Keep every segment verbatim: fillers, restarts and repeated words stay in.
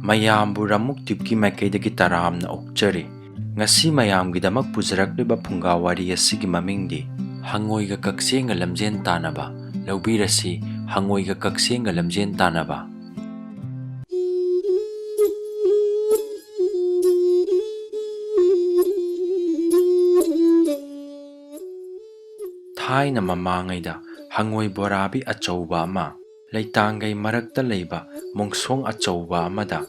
ꯃꯌꯥꯝꯕꯨ ꯔꯃꯨꯛ ꯇ꯭ꯌꯨꯕꯀꯤ ꯃꯥꯏꯀꯩꯗꯒꯤ ꯇꯔꯥꯝꯅ ꯑꯣꯛꯆꯔꯤ꯫ ꯉꯁꯤ ꯃꯌꯥꯝꯒꯤꯗꯃꯛ ꯄꯨꯖꯔꯛꯂꯤꯕ ꯐꯨꯡꯒꯥ ꯋꯥꯔꯤ ꯑꯁꯤꯒꯤ ꯃꯃꯤꯡꯗꯤ ꯍꯪꯉꯣꯏꯒ ꯀꯛꯆꯦꯡꯒ ꯂꯝꯖꯦꯟ ꯇꯥꯟꯅꯕ꯫ ꯂꯧꯕꯤꯔꯁꯤ, ꯍꯪꯉꯣꯏꯒ ꯀꯛꯆꯦꯡꯒ ꯂꯝꯖꯦꯟ ꯇꯥꯟꯅꯕ꯫ ꯊꯥꯏꯅ ꯃꯃꯥꯡꯉꯩꯗ ꯍꯪꯉꯣꯏ ꯕꯣꯔꯥꯕꯤ ꯑꯆꯧꯕ ꯑꯃ ꯂꯩꯇꯥꯡꯒꯩ ꯃꯔꯛꯇ ꯂꯩꯕ ꯃꯣꯡꯁꯣꯡ ꯑꯆꯧꯕ ꯑꯃꯗ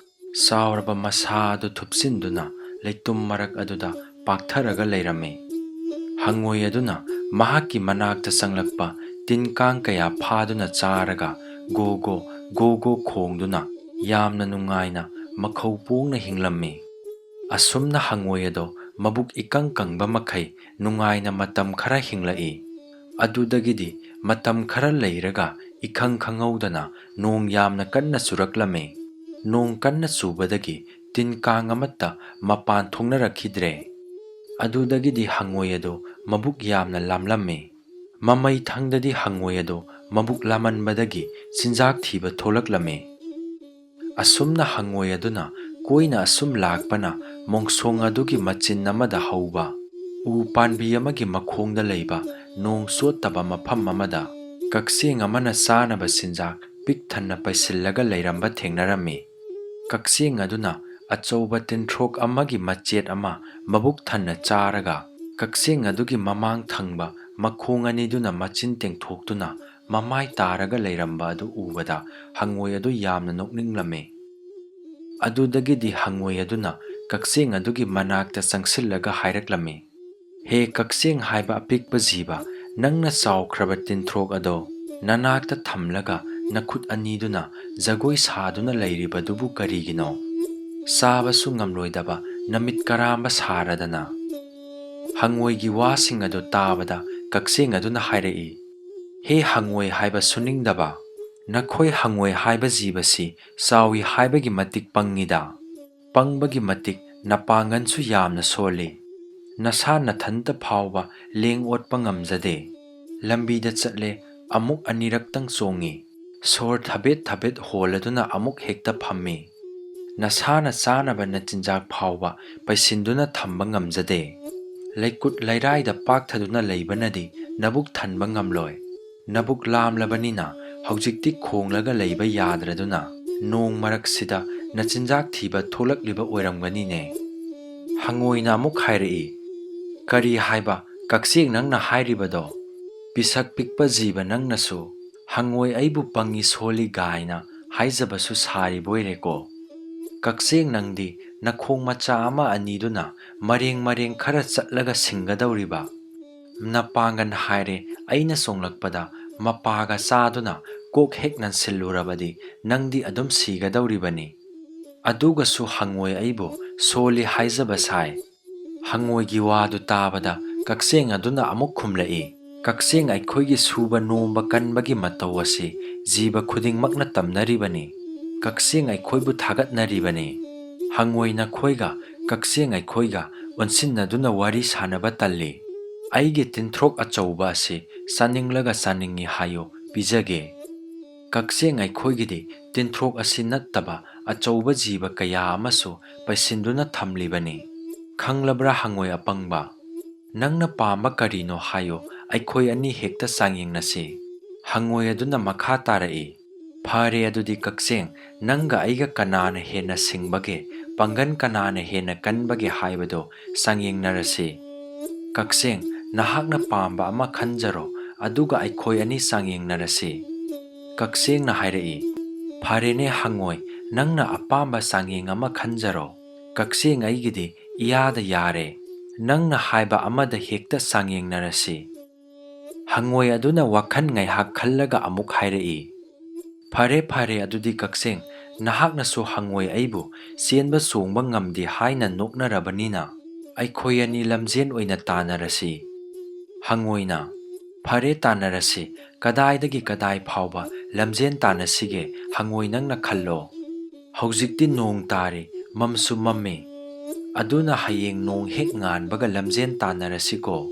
ꯆꯥꯎꯔꯕ ꯃꯁꯥ ꯑꯗꯨ ꯊꯨꯞꯆꯤꯟꯗꯨꯅ ꯂꯩꯇꯨꯝ ꯃꯔꯛ ꯑꯗꯨꯗ ꯄꯥꯛꯊꯔꯒ ꯂꯩꯔꯝꯃꯤ꯫ ꯍꯪꯉꯣꯏ ꯑꯗꯨꯅ ꯃꯍꯥꯛꯀꯤ ꯃꯅꯥꯛꯇ ꯆꯪꯂꯛꯄ ꯇꯤꯟ ꯀꯥꯡ ꯀꯌꯥ ꯐꯥꯗꯨꯅ ꯆꯥꯔꯒ ꯒꯣ ꯒꯣ, ꯒꯣ ꯒꯣ ꯈꯣꯡꯗꯨꯅ ꯌꯥꯝꯅ ꯅꯨꯡꯉꯥꯏꯅ ꯃꯈꯧ ꯄꯣꯡꯅ ꯍꯤꯡꯂꯝꯃꯤ꯫ ꯑꯁꯨꯝꯅ ꯍꯪꯉꯣꯏ ꯑꯗꯣ ꯃꯕꯨꯛ ꯏꯀꯪ ꯀꯪꯕ ꯃꯈꯩ ꯅꯨꯡꯉꯥꯏꯅ ꯃꯇꯝ ꯈꯔ ꯍꯤꯡꯂꯛꯏ꯫ ꯑꯗꯨꯗꯒꯤꯗꯤ ꯃꯇꯝ ꯈꯔ ꯂꯩꯔꯒ ꯏꯈꯪ ꯈꯪꯍꯧꯗꯅ ꯅꯣꯡ ꯌꯥꯝꯅ ꯀꯟꯅ ꯆꯨꯔꯛꯂꯝꯃꯤ꯫ ꯅꯣꯡ ꯀꯟꯅ ꯆꯨꯕꯗꯒꯤ ꯇꯤꯟ ꯀꯥꯡ ꯑꯃꯠꯇ ꯃꯄꯥꯟ ꯊꯣꯛꯅꯔꯛꯈꯤꯗ꯭ꯔꯦ꯫ ꯑꯗꯨꯗꯒꯤꯗꯤ ꯍꯪꯉꯣꯏ ꯑꯗꯣ ꯃꯕꯨꯛ ꯌꯥꯝꯅ ꯂꯥꯝꯂꯝꯃꯤ꯫ ꯃꯃꯩ ꯊꯪꯗꯗꯤ ꯍꯪꯉꯣꯏ ꯑꯗꯣ ꯃꯕꯨꯛ ꯂꯥꯃꯟꯕꯗꯒꯤ ꯆꯤꯟꯖꯥꯛ ꯊꯤꯕ ꯊꯣꯛꯂꯛꯂꯝꯃꯤ꯫ ꯑꯁꯨꯝꯅ ꯍꯪꯉꯣꯏ ꯑꯗꯨꯅ ꯀꯣꯏꯅ ꯑꯁꯨꯝ ꯂꯥꯛꯄꯅ ꯃꯣꯡꯁꯣꯡ ꯑꯗꯨꯒꯤ ꯃꯆꯤꯟ ꯑꯃꯗ ꯍꯧꯕ ꯎ ꯄꯥꯟꯕꯤ ꯑꯃꯒꯤ ꯃꯈꯣꯡꯗ ꯂꯩꯕ ꯅꯣꯡ ꯆꯣꯠꯇꯕ ꯃꯐꯝ ꯑꯃꯗ ꯀꯛꯆꯦꯡ ꯑꯃꯅ ꯆꯥꯅꯕ ꯆꯤꯟꯖꯥꯛ ꯄꯤꯛ ꯊꯟꯅ ꯄꯩꯁꯤꯜꯂꯒ ꯂꯩꯔꯝꯕ ꯊꯦꯡꯅꯔꯝꯃꯤ꯫ ꯀꯛꯆꯦꯡ ꯑꯗꯨꯅ ꯑꯆꯧꯕ ꯇꯤꯟꯊ꯭ꯔꯣꯛ ꯑꯃꯒꯤ ꯃꯆꯦꯠ ꯑꯃ ꯃꯕꯨꯛ ꯊꯟꯅ ꯆꯥꯔꯒ ꯀꯛꯆꯦꯡ ꯑꯗꯨꯒꯤ ꯃꯃꯥꯡ ꯊꯪꯕ ꯃꯈꯣꯡ ꯑꯅꯤꯗꯨꯅ ꯃꯆꯤꯟ ꯇꯦꯡꯊꯣꯛꯇꯨꯅ ꯃꯃꯥꯏ ꯇꯥꯔꯒ ꯂꯩꯔꯝꯕ ꯑꯗꯨ ꯎꯕꯗ ꯍꯪꯉꯣꯏ ꯑꯗꯨ ꯌꯥꯝꯅ ꯅꯣꯛꯅꯤꯡꯂꯝꯃꯤ꯫ ꯑꯗꯨꯗꯒꯤꯗꯤ ꯍꯪꯉꯣꯏ ꯑꯗꯨꯅ ꯀꯛꯆꯦꯡ ꯑꯗꯨꯒꯤ ꯃꯅꯥꯛꯇ ꯆꯪꯁꯤꯜꯂꯒ ꯍꯥꯏꯔꯛꯂꯝꯃꯤ, "ꯍꯦ ꯀꯛꯆꯦꯡ ꯍꯥꯏꯕ ꯑꯄꯤꯛꯄ ꯖꯤꯕ, ꯅꯪꯅ ꯆꯥꯎꯈ꯭ꯔꯕ ꯇꯤꯟꯊ꯭ꯔꯣꯛ ꯑꯗꯣ ꯅꯅꯥꯛꯇ ꯊꯝꯂꯒ ꯅꯈꯨꯠ ꯑꯅꯤꯗꯨꯅ ꯖꯒꯣꯏ ꯁꯥꯗꯨꯅ ꯂꯩꯔꯤꯕꯗꯨꯕꯨ ꯀꯔꯤꯒꯤꯅꯣ? ꯆꯥꯕꯁꯨ ꯉꯝꯂꯣꯏꯗꯕ ꯅꯃꯤꯠ ꯀꯔꯥꯝꯕ ꯁꯥꯔꯗꯅ?" ꯍꯪꯉꯣꯏꯒꯤ ꯋꯥꯁꯤꯡ ꯑꯗꯨ ꯇꯥꯕꯗ ꯀꯛꯆꯦꯡ ꯑꯗꯨꯅ ꯍꯥꯏꯔꯛꯏ, "ꯍꯦ ꯍꯪꯉꯣꯏ ꯍꯥꯏꯕ ꯁꯨꯅꯤꯡꯗꯕ, ꯅꯈꯣꯏ ꯍꯪꯉꯣꯏ ꯍꯥꯏꯕ ꯖꯤꯕꯁꯤ ꯆꯥꯎꯏ ꯍꯥꯏꯕꯒꯤ ꯃꯇꯤꯛ ꯄꯪꯉꯤꯗ꯫ ꯄꯪꯕꯒꯤ ꯃꯇꯤꯛ ꯅꯄꯥꯡꯒꯜꯁꯨ ꯌꯥꯝꯅ ꯁꯣꯜꯂꯤ꯫ ꯅꯁꯥ ꯅꯊꯟꯇ ꯐꯥꯎꯕ ꯂꯦꯡ ꯑꯣꯠꯄ ꯉꯝꯖꯗꯦ꯫ ꯂꯝꯕꯤꯗ ꯆꯠꯂꯦ, ꯑꯃꯨꯛ ꯑꯅꯤꯔꯛꯇꯪ ꯆꯣꯡꯉꯤ꯫ ꯁꯣꯔ ꯊꯕꯦꯠ ꯊꯕꯦꯠ ꯍꯣꯜꯂꯗꯨꯅ ꯑꯃꯨꯛ ꯍꯦꯛꯇ ꯐꯝꯃꯤ꯫ ꯅꯁꯥꯅ ꯆꯥꯅꯕ ꯅꯆꯤꯟꯖꯥꯛ ꯐꯥꯎꯕ ꯄꯩꯁꯤꯟꯗꯨꯅ ꯊꯝꯕ ꯉꯝꯖꯗꯦ꯫ ꯂꯩꯀꯨꯠ ꯂꯩꯔꯥꯏꯗ ꯄꯥꯛꯊꯗꯨꯅ ꯂꯩꯕꯅꯗꯤ ꯅꯕꯨꯛ ꯊꯟꯕ ꯉꯝꯂꯣꯏ꯫ ꯅꯕꯨꯛ ꯂꯥꯝꯂꯕꯅꯤꯅ ꯍꯧꯖꯤꯛꯇꯤ ꯈꯣꯡꯂꯒ ꯂꯩꯕ ꯌꯥꯗ꯭ꯔꯗꯨꯅ ꯅꯣꯡ ꯃꯔꯛꯁꯤꯗ ꯅꯆꯤꯟꯖꯥꯛ ꯊꯤꯕ ꯊꯣꯛꯂꯛꯂꯤꯕ ꯑꯣꯏꯔꯝꯒꯅꯤꯅꯦ꯫ ꯍꯉꯣꯏꯅ ꯑꯃꯨꯛ ꯍꯥꯏꯔꯛꯏ, "ꯀꯔꯤ ꯍꯥꯏꯕ, ꯀꯛꯆꯦꯡ, ꯅꯪꯅ ꯍꯥꯏꯔꯤꯕꯗꯣ? ꯄꯤꯁꯛ ꯄꯤꯛꯄ ꯖꯤꯕ ꯅꯪꯅꯁꯨ ꯍꯉꯣꯏ ꯑꯩꯕꯨ ꯄꯪꯉꯤ ꯁꯣꯜꯂꯤ ꯒꯥꯏꯅ ꯍꯥꯏꯖꯕꯁꯨ ꯁꯥꯔꯤꯕꯣꯏꯔꯦꯀꯣ?" ꯀꯛꯆꯦꯡ, ꯅꯪꯗꯤ ꯅꯈꯣꯡ ꯃꯆꯥ ꯑꯃ ꯑꯅꯤꯗꯨꯅ ꯃꯔꯦꯡ ꯃꯔꯦꯡ ꯈꯔ ꯆꯠꯂꯒ ꯁꯤꯡꯒꯗꯧꯔꯤꯕ꯫ ꯅꯄꯥꯡꯒꯟ ꯍꯥꯏꯔꯦ ꯑꯩꯅ ꯆꯣꯡꯂꯛꯄꯗ ꯃꯄꯥꯒ ꯆꯥꯗꯨꯅ ꯀꯣꯛ ꯍꯦꯛ ꯅꯟꯁꯤꯜꯂꯨꯔꯕꯗꯤ ꯅꯪꯗꯤ ꯑꯗꯨꯝ ꯁꯤꯒꯗꯧꯔꯤꯕꯅꯤ꯫ ꯑꯗꯨꯒꯁꯨ ꯍꯉꯣꯏ ꯑꯩꯕꯨ ꯁꯣꯜꯂꯤ ꯍꯥꯏꯖꯕ ꯁꯥꯏ꯫ ꯍꯉꯣꯏꯒꯤ ꯋꯥꯗꯨ ꯇꯥꯕꯗ ꯀꯛꯆꯦꯡ ꯑꯗꯨꯅ ꯑꯃꯨꯛ ꯈꯨꯝꯂꯛꯏ, "ꯀꯛꯆꯦꯡ, ꯑꯩꯈꯣꯏꯒꯤ ꯁꯨꯕ ꯅꯣꯝꯕ ꯀꯟꯕꯒꯤ ꯃꯇꯧ ꯑꯁꯤ ꯖꯤꯕ ꯈꯨꯗꯤꯡꯃꯛꯅ ꯇꯝꯅꯔꯤꯕꯅꯤ꯫ ꯀꯛꯆꯦꯡ, ꯑꯩꯈꯣꯏꯕꯨ ꯊꯥꯒꯠꯅꯔꯤꯕꯅꯤ꯫ ꯍꯉꯣꯏ ꯅꯈꯣꯏꯒ ꯀꯛꯆꯦꯡ ꯑꯩꯈꯣꯏꯒ ꯑꯣꯟꯁꯤꯟꯅꯗꯨꯅ ꯋꯥꯔꯤ ꯁꯥꯟꯅꯕ ꯇꯜꯂꯤ꯫ ꯑꯩꯒꯤ ꯇꯤꯟꯊ꯭ꯔꯣꯛ ꯑꯆꯧꯕ ꯑꯁꯤ ꯆꯥꯅꯤꯡꯂꯒ ꯆꯥꯅꯤꯡꯏ ꯍꯥꯏꯌꯨ, ꯄꯤꯖꯒꯦ꯫ ꯀꯛꯆꯦꯡ ꯑꯩꯈꯣꯏꯒꯤꯗꯤ ꯇꯤꯟꯊ꯭ꯔꯣꯛ ꯑꯁꯤ ꯅꯠꯇꯕ ꯑꯆꯧꯕ ꯖꯤꯕ ꯀꯌꯥ ꯑꯃꯁꯨ ꯄꯩꯁꯤꯟꯗꯨꯅ ꯊꯝꯂꯤꯕꯅꯤ꯫ ꯈꯪꯂꯕ꯭ꯔꯥ, ꯍꯉꯣꯏ ꯑꯄꯪꯕ? ꯅꯪꯅ ꯄꯥꯝꯕ ꯀꯔꯤꯅꯣ ꯍꯥꯏꯌꯨ, ꯑꯩꯈꯣꯏ ꯑꯅꯤ ꯍꯦꯛꯇ ꯆꯥꯡꯌꯦꯡꯅꯁꯤ꯫" ꯍꯉꯣꯏ ꯑꯗꯨꯅ ꯃꯈꯥ ꯇꯥꯔꯛꯏ, "ꯐꯔꯦ, ꯑꯗꯨꯗꯤ ꯀꯛꯆꯦꯡ, ꯅꯪꯒ ꯑꯩꯒ ꯀꯅꯥꯅ ꯍꯦꯟꯅ ꯁꯤꯡꯕꯒꯦ, ꯄꯥꯡꯒꯟ ꯀꯅꯥꯅ ꯍꯦꯟꯅ ꯀꯟꯕꯒꯦ ꯍꯥꯏꯕꯗꯨ ꯆꯥꯡꯌꯦꯡꯅꯔꯁꯤ꯫ ꯀꯛꯆꯦꯡ, ꯅꯍꯥꯛꯅ ꯄꯥꯝꯕ ꯑꯃ ꯈꯟꯖꯔꯣ, ꯑꯗꯨꯒ ꯑꯩꯈꯣꯏ ꯑꯅꯤ ꯆꯥꯡꯌꯦꯡꯅꯔꯁꯤ꯫" ꯀꯛꯆꯦꯡꯅ ꯍꯥꯏꯔꯛꯏ, "ꯐꯔꯦꯅꯦ ꯍꯉꯣꯏ, ꯅꯪꯅ ꯑꯄꯥꯝꯕ ꯆꯥꯡꯌꯦꯡ ꯑꯃ ꯈꯟꯖꯔꯣ꯫ ꯀꯛꯆꯦꯡ, ꯑꯩꯒꯤꯗꯤ ꯏꯌꯥꯗ ꯌꯥꯔꯦ꯫ ꯅꯪꯅ ꯍꯥꯏꯕ ꯑꯃꯗ ꯍꯦꯛꯇ ꯆꯥꯡꯌꯦꯡꯅꯔꯁꯤ꯫" ꯍꯉꯣꯏ ꯑꯗꯨꯅ ꯋꯥꯈꯜ ꯉꯥꯏꯍꯥꯛ ꯈꯜꯂꯒ ꯑꯃꯨꯛ ꯍꯥꯏꯔꯛꯏ, "ꯐꯔꯦ, ꯐꯔꯦ, ꯑꯗꯨꯗꯤ ꯀꯛꯆꯦꯡ, ꯅꯍꯥꯛꯅꯁꯨ ꯍꯉꯣꯏ ꯑꯩꯕꯨ ꯆꯦꯟꯕ ꯆꯣꯡꯕ ꯉꯝꯗꯦ ꯍꯥꯏꯅ ꯅꯣꯛꯅꯔꯕꯅꯤꯅ, ꯑꯩꯈꯣꯏ ꯑꯅꯤ ꯂꯝꯖꯦꯟ ꯑꯣꯏꯅ ꯇꯥꯟꯅꯔꯁꯤ꯫" ꯍꯉꯣꯏꯅ, "ꯐꯔꯦ, ꯇꯥꯟꯅꯔꯁꯤ, ꯀꯗꯥꯏꯗꯒꯤ ꯀꯗꯥꯏ ꯐꯥꯎꯕ ꯂꯝꯖꯦꯟ ꯇꯥꯟꯅꯁꯤꯒꯦ, ꯍꯉꯣꯏ, ꯅꯪꯅ ꯈꯜꯂꯣ꯫ ꯍꯧꯖꯤꯛꯇꯤ ꯅꯣꯡ ꯇꯥꯔꯤ, ꯃꯝꯁꯨ ꯃꯝꯃꯤ꯫ ꯑꯗꯨꯅ ꯍꯌꯦꯡ ꯅꯣꯡ ꯍꯦꯛ ꯉꯥꯟꯕꯒ ꯂꯝꯖꯦꯟ ꯇꯥꯟꯅꯔꯁꯤꯀꯣ꯫"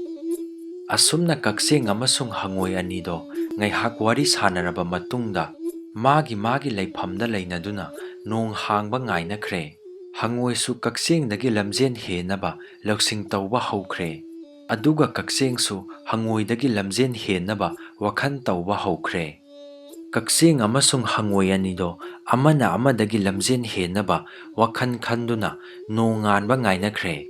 ꯑꯁꯨꯝꯅ ꯀꯛꯆꯦꯡ ꯑꯃꯁꯨꯡ ꯍꯉꯣꯏ ꯑꯅꯤꯗꯣ ꯉꯥꯏꯍꯥꯛ ꯋꯥꯔꯤ ꯁꯥꯟꯅꯔꯕ ꯃꯇꯨꯡꯗ, ꯃꯥꯒꯤ ꯃꯥꯒꯤ ꯂꯩꯐꯝꯗ ꯂꯩꯅꯗꯨꯅ ꯅꯣꯡ ꯍꯥꯡꯕ ꯉꯥꯏꯅꯈ꯭ꯔꯦ꯫ ꯍꯉꯣꯏꯁꯨ ꯀꯛꯆꯦꯡꯗꯒꯤ ꯂꯝꯖꯦꯟ ꯍꯦꯟꯅꯕ ꯂꯧꯁꯤꯡ ꯇꯧꯕ ꯍꯧꯈ꯭ꯔꯦ꯫ ꯑꯗꯨꯒ ꯀꯛꯆꯦꯡꯁꯨ ꯍꯉꯣꯏꯗꯒꯤ ꯂꯝꯖꯦꯟ ꯍꯦꯟꯅꯕ ꯋꯥꯈꯜ ꯇꯧꯕ ꯍꯧꯈ꯭ꯔꯦ꯫ ꯀꯛꯆꯦꯡ ꯑꯃꯁꯨꯡ ꯍꯉꯣꯏ ꯑꯅꯤꯗꯣ ꯑꯃꯅ ꯑꯃꯗꯒꯤ ꯂꯝꯖꯦꯟ ꯍꯦꯟꯅꯕ ꯋꯥꯈꯜ ꯈꯟꯗꯨꯅ ꯅꯣꯡ ꯉꯥꯟꯕ ꯉꯥꯏꯅꯈ꯭ꯔꯦ꯫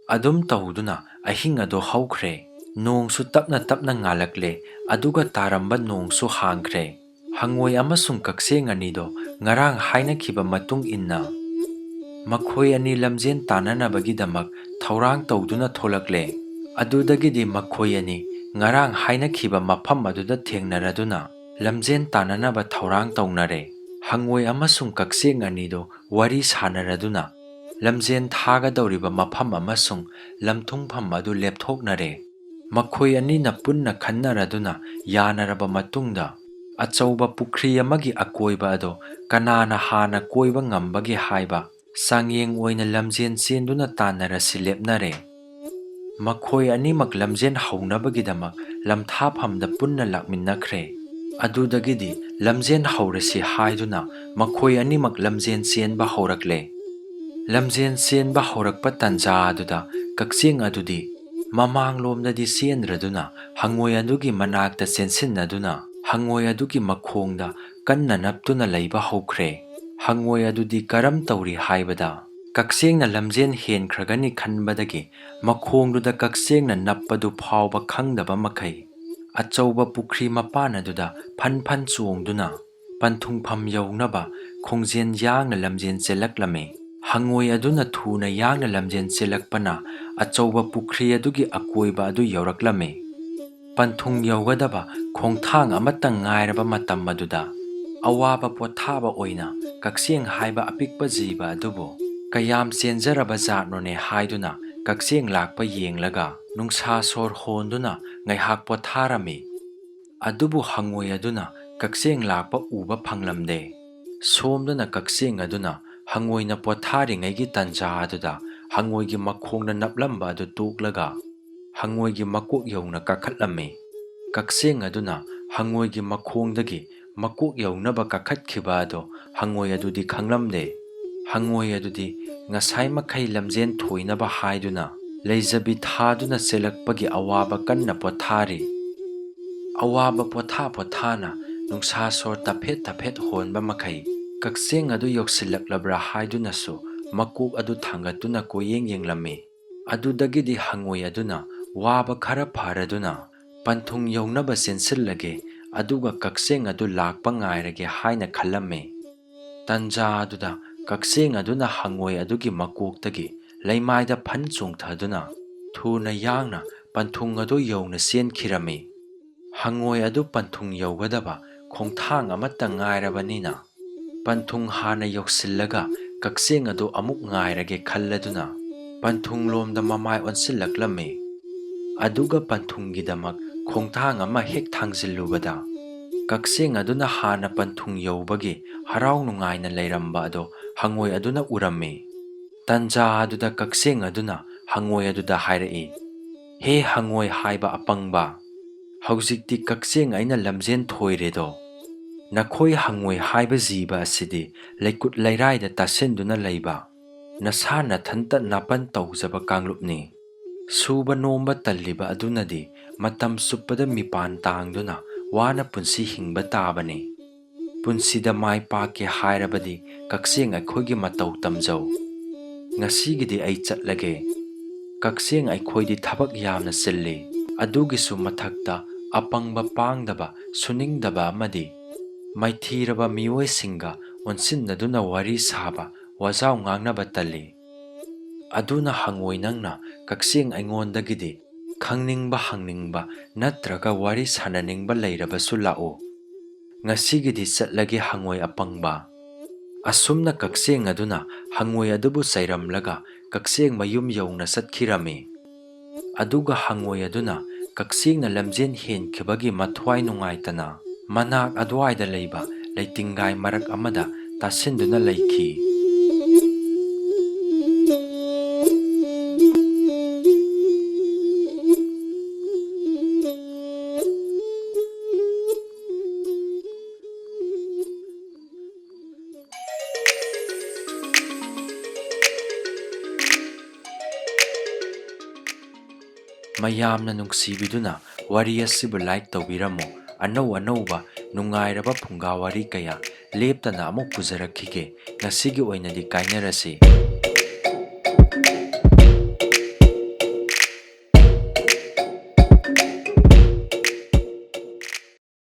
ꯑꯗꯨꯝ ꯇꯧꯗꯨꯅ ꯑꯍꯤꯡ ꯑꯗꯨ ꯍꯧꯈ꯭ꯔꯦ꯫ ꯅꯣꯡꯁꯨ ꯇꯞꯅ ꯇꯞꯅ ꯉꯥꯜꯂꯛꯂꯦ, ꯑꯗꯨꯒ ꯇꯥꯔꯝꯕ ꯅꯣꯡꯁꯨ ꯍꯥꯡꯈ꯭ꯔꯦ꯫ ꯍꯉꯣꯏ ꯑꯃꯁꯨꯡ ꯀꯛꯆꯦꯡ ꯑꯅꯤꯗꯣ ꯉꯔꯥꯡ ꯍꯥꯏꯅꯈꯤꯕ ꯃꯇꯨꯡ ꯏꯟꯅ ꯃꯈꯣꯏ ꯑꯅꯤ ꯂꯝꯖꯦꯟ ꯇꯥꯟꯅꯅꯕꯒꯤꯗꯃꯛ ꯊꯧꯔꯥꯡ ꯇꯧꯗꯨꯅ ꯊꯣꯛꯂꯛꯂꯦ꯫ ꯑꯗꯨꯗꯒꯤꯗꯤ ꯃꯈꯣꯏ ꯑꯅꯤ ꯉꯔꯥꯡ ꯍꯥꯏꯅꯈꯤꯕ ꯃꯐꯝ ꯑꯗꯨꯗ ꯊꯦꯡꯅꯔꯗꯨꯅ ꯂꯝꯖꯦꯟ ꯇꯥꯟꯅꯅꯕ ꯊꯧꯔꯥꯡ ꯇꯧꯅꯔꯦ꯫ ꯍꯉꯣꯏ ꯑꯃꯁꯨꯡ ꯀꯛꯆꯦꯡ ꯑꯅꯤꯗꯣ ꯋꯥꯔꯤ ꯁꯥꯟꯅꯔꯗꯨꯅ ꯂꯝꯖꯦꯟ ꯊꯥꯒꯗꯧꯔꯤꯕ ꯃꯐꯝ ꯑꯃꯁꯨꯡ ꯂꯝꯊꯨꯡꯐꯝ ꯑꯗꯨ ꯂꯦꯞꯊꯣꯛꯅꯔꯦ꯫ ꯃꯈꯣꯏ ꯑꯅꯤꯅ ꯄꯨꯟꯅ ꯈꯟꯅꯔꯗꯨꯅ ꯌꯥꯅꯔꯕ ꯃꯇꯨꯡꯗ, ꯑꯆꯧꯕ ꯄꯨꯈ꯭ꯔꯤ ꯑꯃꯒꯤ ꯑꯀꯣꯏꯕ ꯑꯗꯨ ꯀꯅꯥꯅ ꯍꯥꯟꯅ ꯀꯣꯏꯕ ꯉꯝꯕꯒꯦ ꯍꯥꯏꯕ ꯆꯥꯡꯌꯦꯡ ꯑꯣꯏꯅ ꯂꯝꯖꯦꯟ ꯆꯦꯟꯗꯨꯅ ꯇꯥꯟꯅꯔꯁꯤ ꯂꯦꯞꯅꯔꯦ꯫ ꯃꯈꯣꯏ ꯑꯅꯤꯃꯛ ꯂꯝꯖꯦꯟ ꯍꯧꯅꯕꯒꯤꯗꯃꯛ ꯂꯝꯊꯥꯐꯝꯗ ꯄꯨꯟꯅ ꯂꯥꯛꯃꯤꯟꯅꯈ꯭ꯔꯦ꯫ ꯑꯗꯨꯗꯒꯤꯗꯤ ꯂꯝꯖꯦꯟ ꯍꯧꯔꯁꯤ ꯍꯥꯏꯗꯨꯅ ꯃꯈꯣꯏ ꯑꯅꯤꯃꯛ ꯂꯝꯖꯦꯟ ꯆꯦꯟꯕ ꯍꯧꯔꯛꯂꯦ꯫ ꯂꯝꯖꯦꯟ ꯆꯦꯟꯕ ꯍꯧꯔꯛꯄ ꯇꯥꯟꯖꯥ ꯑꯗꯨꯗ ꯀꯛꯆꯦꯡ ꯑꯗꯨꯗꯤ ꯃꯃꯥꯡꯂꯣꯝꯗꯗꯤ ꯆꯦꯟꯗ꯭ꯔꯗꯨꯅ ꯍꯉꯣꯏ ꯑꯗꯨꯒꯤ ꯃꯅꯥꯛꯇ ꯆꯦꯟꯁꯤꯟꯅꯗꯨꯅ ꯍꯉꯣꯏ ꯑꯗꯨꯒꯤ ꯃꯈꯣꯡꯗ ꯀꯟꯅ ꯅꯞꯇꯨꯅ ꯂꯩꯕ ꯍꯧꯈ꯭ꯔꯦ꯫ ꯍꯉꯣꯏ ꯑꯗꯨꯗꯤ ꯀꯔꯝ ꯇꯧꯔꯤ ꯍꯥꯏꯕꯗ, ꯀꯛꯆꯦꯡꯅ ꯂꯝꯖꯦꯟ ꯍꯦꯟꯈ꯭ꯔꯒꯅꯤ ꯈꯟꯕꯗꯒꯤ ꯃꯈꯣꯡꯗꯨꯗ ꯀꯛꯆꯦꯡꯅ ꯅꯞꯄꯗꯨ ꯐꯥꯎꯕ ꯈꯪꯗꯕ ꯃꯈꯩ ꯑꯆꯧꯕ ꯄꯨꯈ꯭ꯔꯤ ꯃꯄꯥꯟ ꯑꯗꯨꯗ ꯐꯟ ꯐꯟ ꯆꯣꯡꯗꯨꯅ ꯄꯟꯊꯨꯡꯐꯝ ꯌꯧꯅꯕ ꯈꯣꯡꯖꯦꯜ ꯌꯥꯡꯅ ꯂꯝꯖꯦꯜ ꯆꯦꯜꯂꯛꯂꯝꯃꯤ꯫ ꯍꯉꯣꯏ ꯑꯗꯨꯅ ꯊꯨꯅ ꯌꯥꯡꯅ ꯂꯝꯖꯦꯜ ꯆꯦꯜꯂꯛꯄꯅ ꯑꯆꯧꯕ ꯄꯨꯈ꯭ꯔꯤ ꯑꯗꯨꯒꯤ ꯑꯀꯣꯏꯕ ꯑꯗꯨ ꯌꯧꯔꯛꯂꯝꯃꯤ꯫ ꯄꯟꯊꯨꯡ ꯌꯧꯒꯗꯕ ꯈꯣꯡꯊꯥꯡ ꯑꯃꯇꯪ ꯉꯥꯏꯔꯕ ꯃꯇꯝ ꯑꯗꯨꯗ, ꯑꯋꯥꯕ ꯄꯣꯊꯥꯕ ꯑꯣꯏꯅ ꯀꯛꯆꯦꯡ ꯍꯥꯏꯕ ꯑꯄꯤꯛꯄ ꯖꯤꯕ ꯑꯗꯨꯕꯨ ꯀꯌꯥꯝ ꯆꯦꯟꯖꯔꯕ ꯖꯥꯠꯅꯣꯅꯦ ꯍꯥꯏꯗꯨꯅ ꯀꯛꯆꯦꯡ ꯂꯥꯛꯄ ꯌꯦꯡꯂꯒ ꯅꯨꯡꯁꯥ ꯁꯣꯔ ꯍꯣꯟꯗꯨꯅ ꯉꯥꯏꯍꯥꯛ ꯄꯣꯊꯥꯔꯝꯃꯤ꯫ ꯑꯗꯨꯕꯨ ꯍꯉꯣꯏ ꯑꯗꯨꯅ ꯀꯛꯆꯦꯡ ꯂꯥꯛꯄ ꯎꯕ ꯐꯪꯂꯝꯗꯦ꯫ ꯁꯣꯝꯗꯅ ꯀꯛꯆꯦꯡ ꯑꯗꯨꯅ ꯍꯉꯣꯏꯅ ꯄꯣꯊꯥꯔꯤꯉꯩꯒꯤ ꯇꯥꯟꯖꯥ ꯑꯗꯨꯗ ꯍꯉꯣꯏꯒꯤ ꯃꯈꯣꯡꯗ ꯅꯞꯂꯝꯕ ꯑꯗꯨ ꯇꯣꯛꯂꯒ ꯍꯉꯣꯏꯒꯤ ꯃꯀꯣꯛ ꯌꯧꯅ ꯀꯥꯈꯠꯂꯝꯃꯤ꯫ ꯀꯛꯆꯦꯡ ꯑꯗꯨꯅ ꯍꯉꯣꯏꯒꯤ ꯃꯈꯣꯡꯗꯒꯤ ꯃꯀꯣꯛ ꯌꯧꯅꯕ ꯀꯥꯈꯠꯈꯤꯕ ꯑꯗꯣ ꯍꯪꯉꯣꯏ ꯑꯗꯨꯗꯤ ꯈꯪꯂꯝꯗꯦ꯫ ꯍꯪꯉꯣꯏ ꯑꯗꯨꯗꯤ ꯉꯁꯥꯏ ꯃꯈꯩ ꯂꯝꯖꯦꯟ ꯊꯣꯏꯅꯕ ꯍꯥꯏꯗꯨꯅ ꯂꯩꯖꯕꯤ ꯊꯥꯗꯨꯅ ꯆꯦꯜꯂꯛꯄꯒꯤ ꯑꯋꯥꯕ ꯀꯟꯅ ꯄꯣꯊꯥꯔꯤ꯫ ꯑꯋꯥꯕ ꯄꯣꯊꯥ ꯄꯣꯊꯥꯅ ꯅꯨꯡꯁꯥ ꯁꯣꯔ ꯇꯐꯦꯠ ꯇꯐꯦꯠ ꯍꯣꯟꯕ ꯃꯈꯩ ꯀꯛꯆꯦꯡ ꯑꯗꯨ ꯌꯧꯁꯤꯜꯂꯛꯂꯕ꯭ꯔꯥ ꯍꯥꯏꯗꯨꯅꯁꯨ ꯃꯀꯣꯛ ꯑꯗꯨ ꯊꯥꯡꯒꯠꯇꯨꯅ ꯀꯣꯏꯌꯦꯡ ꯌꯦꯡꯂꯝꯃꯤ꯫ ꯑꯗꯨꯗꯒꯤꯗꯤ ꯍꯪꯉꯣꯏ ꯑꯗꯨꯅ ꯋꯥꯕ ꯈꯔ ꯐꯔꯗꯨꯅ ꯄꯟꯊꯨꯡ ꯌꯧꯅꯕ ꯆꯦꯟꯁꯤꯜꯂꯒꯦ, ꯑꯗꯨꯒ ꯀꯛꯆꯦꯡ ꯑꯗꯨ ꯂꯥꯛꯄ ꯉꯥꯏꯔꯒꯦ ꯍꯥꯏꯅ ꯈꯜꯂꯝꯃꯤ꯫ ꯇꯟꯖꯥ ꯑꯗꯨꯗ ꯀꯛꯆꯦꯡ ꯑꯗꯨꯅ ꯍꯪꯉꯣꯏ ꯑꯗꯨꯒꯤ ꯃꯀꯣꯛꯇꯒꯤ ꯂꯩꯃꯥꯏꯗ ꯐꯟ ꯆꯣꯡꯊꯗꯨꯅ ꯊꯨꯅ ꯌꯥꯡꯅ ꯄꯟꯊꯨꯡ ꯑꯗꯨ ꯌꯧꯅ ꯆꯦꯟꯈꯤꯔꯝꯃꯤ꯫ ꯍꯪꯉꯣꯏ ꯑꯗꯨ ꯄꯟꯊꯨꯡ ꯌꯧꯒꯗꯕ ꯈꯣꯡꯊꯥꯡ ꯑꯃꯠꯇ ꯉꯥꯏꯔꯕꯅꯤꯅ, ꯄꯟꯊꯨꯡ ꯍꯥꯟꯅ ꯌꯧꯁꯤꯜꯂꯒ ꯀꯛꯆꯦꯡ ꯑꯗꯨ ꯑꯃꯨꯛ ꯉꯥꯏꯔꯒꯦ ꯈꯜꯂꯗꯨꯅ ꯄꯟꯊꯨꯡꯂꯣꯝꯗ ꯃꯃꯥꯏ ꯑꯣꯟꯁꯤꯜꯂꯛꯂꯝꯃꯤ꯫ ꯑꯗꯨꯒ ꯄꯟꯊꯨꯡꯒꯤꯗꯃꯛ ꯈꯣꯡꯊꯥꯡ ꯑꯃ ꯍꯦꯛ ꯊꯥꯡꯖꯤꯜꯂꯨꯕꯗ, ꯀꯛꯆꯦꯡ ꯑꯗꯨꯅ ꯍꯥꯟꯅ ꯄꯟꯊꯨꯡ ꯌꯧꯕꯒꯤ ꯍꯔꯥꯎ ꯅꯨꯡꯉꯥꯏꯅ ꯂꯩꯔꯝꯕ ꯑꯗꯨ ꯍꯪꯉꯣꯏ ꯑꯗꯨꯅ ꯎꯔꯝꯃꯤ꯫ ꯇꯟꯖꯥ ꯑꯗꯨꯗ ꯀꯛꯆꯦꯡ ꯑꯗꯨꯅ ꯍꯪꯉꯣꯏ ꯑꯗꯨꯗ ꯍꯥꯏꯔꯛꯏ, "ꯍꯦ ꯍꯪꯉꯣꯏ ꯍꯥꯏꯕ ꯑꯄꯪꯕ, ꯍꯧꯖꯤꯛꯇꯤ ꯀꯛꯆꯦꯡ ꯑꯩꯅ ꯂꯝꯖꯦꯟ ꯊꯣꯏꯔꯦꯗꯣ꯫ ꯅꯈꯣꯏ ꯍꯪꯉꯣꯏ ꯍꯥꯏꯕ ꯖꯤꯕ ꯑꯁꯤꯗꯤ ꯂꯩꯀꯨꯠ ꯂꯩꯔꯥꯏꯗ ꯇꯥꯁꯤꯟꯗꯨꯅ ꯂꯩꯕ, ꯅꯁꯥ ꯅꯊꯟꯇ ꯅꯥꯄꯟ ꯇꯧꯖꯕ ꯀꯥꯡꯂꯨꯞꯅꯤ꯫ ꯁꯨꯕ ꯅꯣꯝꯕ ꯇꯜꯂꯤꯕ ꯑꯗꯨꯅꯗꯤ ꯃꯇꯝ ꯆꯨꯞꯄꯗ ꯃꯤꯄꯥꯟ ꯇꯥꯡꯗꯨꯅ ꯋꯥꯅ ꯄꯨꯟꯁꯤ ꯍꯤꯡꯕ ꯇꯥꯕꯅꯤ꯫ ꯄꯨꯟꯁꯤꯗ ꯃꯥꯏ ꯄꯥꯛꯀꯦ ꯍꯥꯏꯔꯕꯗꯤ ꯀꯛꯆꯦꯡ ꯑꯩꯈꯣꯏꯒꯤ ꯃꯇꯧ ꯇꯝꯖꯧ꯫ ꯉꯁꯤꯒꯤꯗꯤ ꯑꯩ ꯆꯠꯂꯒꯦ꯫ ꯀꯛꯆꯦꯡ ꯑꯩꯈꯣꯏꯗꯤ ꯊꯕꯛ ꯌꯥꯝꯅ ꯆꯤꯜꯂꯤ꯫ ꯑꯗꯨꯒꯤꯁꯨ ꯃꯊꯛꯇ ꯑꯄꯪꯕ, ꯄꯥꯡꯗꯕ, ꯁꯨꯅꯤꯡꯗꯕ ꯑꯃꯗꯤ ꯃꯥꯏꯊꯤꯔꯕ ꯃꯤꯑꯣꯏꯁꯤꯡꯒ ꯑꯣꯟꯁꯤꯟꯅꯗꯨꯅ ꯋꯥꯔꯤ ꯁꯥꯕ, ꯋꯥꯖꯥꯎ ꯉꯥꯡꯅꯕ ꯇꯜꯂꯤ꯫ ꯑꯗꯨꯅ ꯍꯪꯉꯣꯏ, ꯅꯪꯅ ꯀꯛꯆꯦꯡ ꯑꯩꯉꯣꯟꯗꯒꯤꯗꯤ ꯈꯪꯅꯤꯡꯕ, ꯍꯪꯅꯤꯡꯕ ꯅꯠꯇ꯭ꯔꯒ ꯋꯥꯔꯤ ꯁꯥꯟꯅꯅꯤꯡꯕ ꯂꯩꯔꯕꯁꯨ ꯂꯥꯛꯎ꯫ ꯉꯁꯤꯒꯤꯗꯤ ꯆꯠꯂꯒꯦ, ꯍꯪꯉꯣꯏ ꯑꯄꯪꯕ꯫" ꯑꯁꯨꯝꯅ ꯀꯛꯆꯦꯡ ꯑꯗꯨꯅ ꯍꯪꯉꯣꯏ ꯑꯗꯨꯕꯨ ꯆꯩꯔꯝꯂꯒ ꯀꯛꯆꯦꯡ ꯃꯌꯨꯝ ꯌꯧꯅ ꯆꯠꯈꯤꯔꯝꯃꯤ꯫ ꯑꯗꯨꯒ ꯍꯪꯉꯣꯏ ꯑꯗꯨꯅ ꯀꯛꯆꯦꯡꯅ ꯂꯝꯖꯦꯟ ꯍꯦꯟꯈꯤꯕꯒꯤ ꯃꯊ꯭ꯋꯥꯏ ꯅꯨꯡꯉꯥꯏꯇꯅ ꯃꯅꯥꯛ ꯑꯗꯨꯋꯥꯏꯗ ꯂꯩꯕ ꯂꯩꯇꯤꯡꯒꯥꯏ ꯃꯔꯛ ꯑꯃꯗ ꯇꯥꯁꯤꯟꯗꯨꯅ ꯂꯩꯈꯤ꯫ ꯃꯌꯥꯝꯅ ꯅꯨꯡꯁꯤꯕꯤꯗꯨꯅ ꯋꯥꯔꯤ ꯑꯁꯤꯕꯨ like ꯇꯧꯕꯤꯔꯝꯃꯨ꯫ ꯑꯅꯧ ꯑꯅꯧꯕ ꯅꯨꯡꯉꯥꯏꯔꯕ ꯐꯨꯡꯒꯥ ꯋꯥꯔꯤ ꯀꯌꯥ ꯂꯦꯞꯇꯅ ꯑꯃꯨꯛ ꯄꯨꯖꯔꯛꯈꯤꯒꯦ꯫ ꯉꯁꯤꯒꯤ ꯑꯣꯏꯅꯗꯤ ꯀꯥꯏꯅꯔꯁꯤ꯫